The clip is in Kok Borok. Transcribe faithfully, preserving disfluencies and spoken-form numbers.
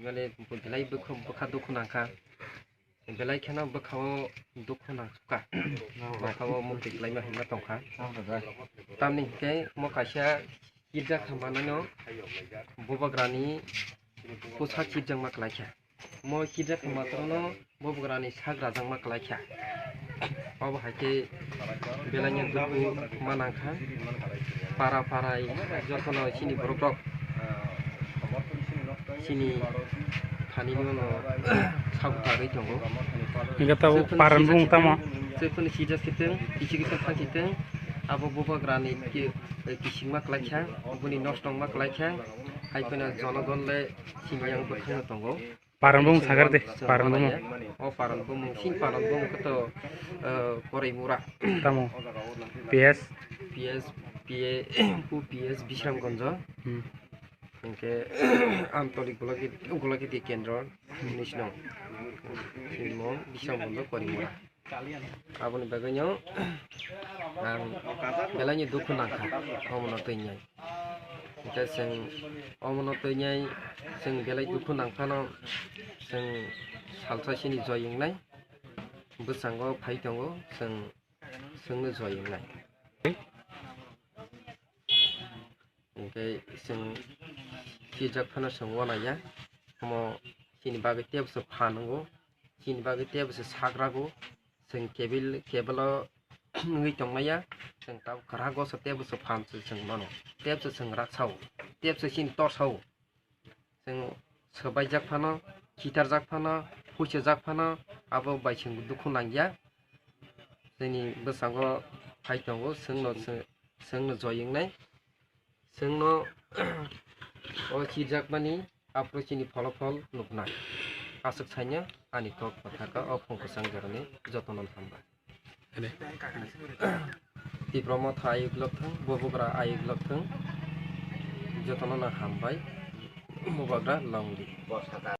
Mane belai bwkha, bwkha dukhu nangkha. Belai kheno bwkhao dukhu nangkha. Bwkhao mukti kwlaima hinma tongkha. Tamni hinkhe mo kaisa chirjak kha manano bubagrani bwsa chirjakma kwlaikha. Mo chirjak kha matrono bubagrani sak rajakma kwlaikha. Obo hai khe belaino dukhu ma nangkha. Para parai jotono chini borok rok chini thani no sabuk tagwi tongo. Hingke tabuk paran bung tamo? Chwphano chirjak khe tong, kisu kisu thang khe tong, abo bubagrani ki-, kisingma kwlaikha, boni nosto wngma kwlaikha, hai phano jonogon le chini yang bwkhakno tongo. Paran bung sakar de, paran bung. O paran bung, sing paran bung khe to, eh, Koraimura. Tamo? P S? P S, P A, P S Bisramganj. Hmm. Hingke Amtolik Golagiri, Golagiri Kendro, Nisno. Simo Bisramganj Koraimura. Aboni bagwino ang belaini dukhu nangkha, omono twi nai. Hingke chwng omono twi nai, chwng belai dukhu nangphano chwng salsa sini joi wngnai, bwskango phai tongo, chwng, chwngno joi wngnai. Hingke chwng chirjak phano chwng uanaiya, omo chini bagwi teibo se phan wngo, chini bagwi teibo se sakrago, chwng kebil, kebilo wngwi tongmaya, chwng tabuk kwrak goso teibo se phan se chwng mano, teibo se chwng raksao, teibo se chini torsao. Chwng swbaijak phano, khitarjak phano, huichajak phano, abo bai chwng dukhu nangya. Chini bwskango phai tongo, chwngno, chwngno joi wngnai. Chwngno o chirjakmani aphuru chini pholophol nuknai. Aswk saino ani kok kwthar kha o phung kwchang jorani jotono hambai. Tipra motha ayuk lok thung, bubagra ayuk lok thung, jotono no hambai, bubagra long live.